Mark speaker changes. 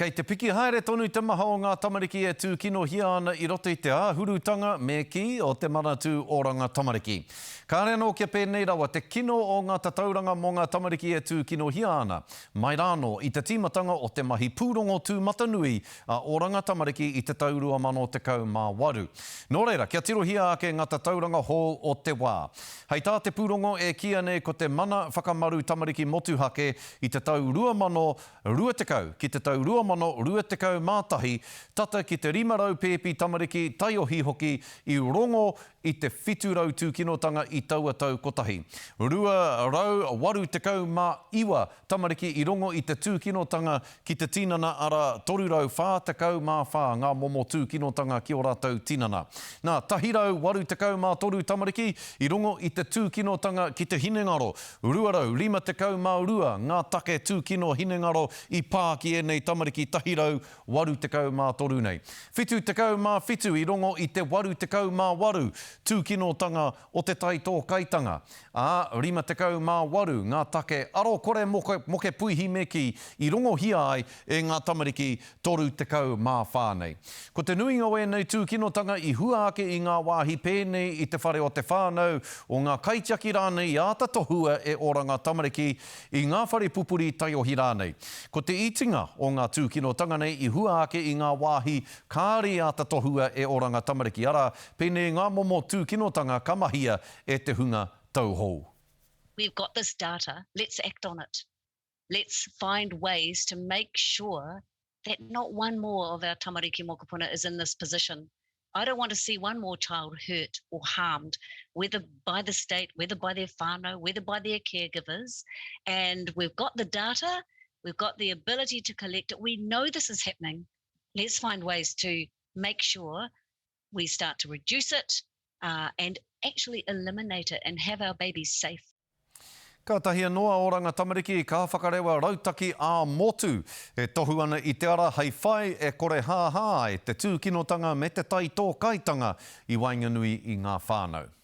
Speaker 1: Kei te piki haere tonu te maha o ngā tamariki e tūkinohia ana i roto i te āhurutanga, me kī, o te Manatū Oranga Tamariki. Kāre anō kia pēnei rawa te kino o ngā tatauranga mō ngā tamariki e tūkinohia ana, mai rānō i te tīmatanga o te mahi pūrongo tūmatanui a Oranga Tamariki i te tau 2018. Nō reira, kia tirohia ake ngā tatauranga hou o te wā. Hei tā te pūrongo e kīia nei ko te Mana Whakamaru Tamariki Motuhake i te tau 2020 ki te tau 2021, tata ki te 500 pēpi tamariki, taiohi hoki i rongo i te 700 tūkinotanga i taua tau kotahi. 289 tamariki i rongo i te tūkinotanga ki te tinana arā, 344 ngā momo tūkinotanga ki ō rātou tinana. Nā, 183 tamariki i rongo i te tūkinotanga ki te hinengaro, 252 ngā take tūkino hinengaro i pā ki ēnei tamariki 183 nei. 77 i rongo i te 88 tūkinotanga o te taitōkaitanga, ā, 58 ngā take arokore moke puihi me kī i rongohia ai e ngā tamariki 34 nei. Ko te nuinga o ēnei tūkinotanga i hua ake i ngā wāhi pēnei i te whare o te whānau, o ngā kaitiaki rānei i āta tohua e Oranga Tamariki, i ngā whare pupuri taiohi rānei. Ko te itinga o ngā tūkinotanga nei i hua ake i ngā wāhi kāore i āta tohua e Oranga Tamariki, arā, pēnei i ngā momo tūkinotanga ka mahia e te hunga tauhou.
Speaker 2: We've got this data, let's act on it. Let's find ways to make sure that not one more of our tamariki mokopuna is in this position. I don't want to see one more child hurt or harmed, whether by the state, whether by their whānau, whether by their caregivers. And we've got the data, we've got the ability to collect it. We know this is happening. Let's find ways to make sure we start to reduce it uh, and actually eliminate it and have our babies safe.
Speaker 1: Kātahi anō a Oranga Tamariki ka whakarewa rautaki ā-motu e tohu ana i te ara hei whai e korehāhā ai te tūkinotanga me te taitōkaitanga i waenganui i ngā whānau.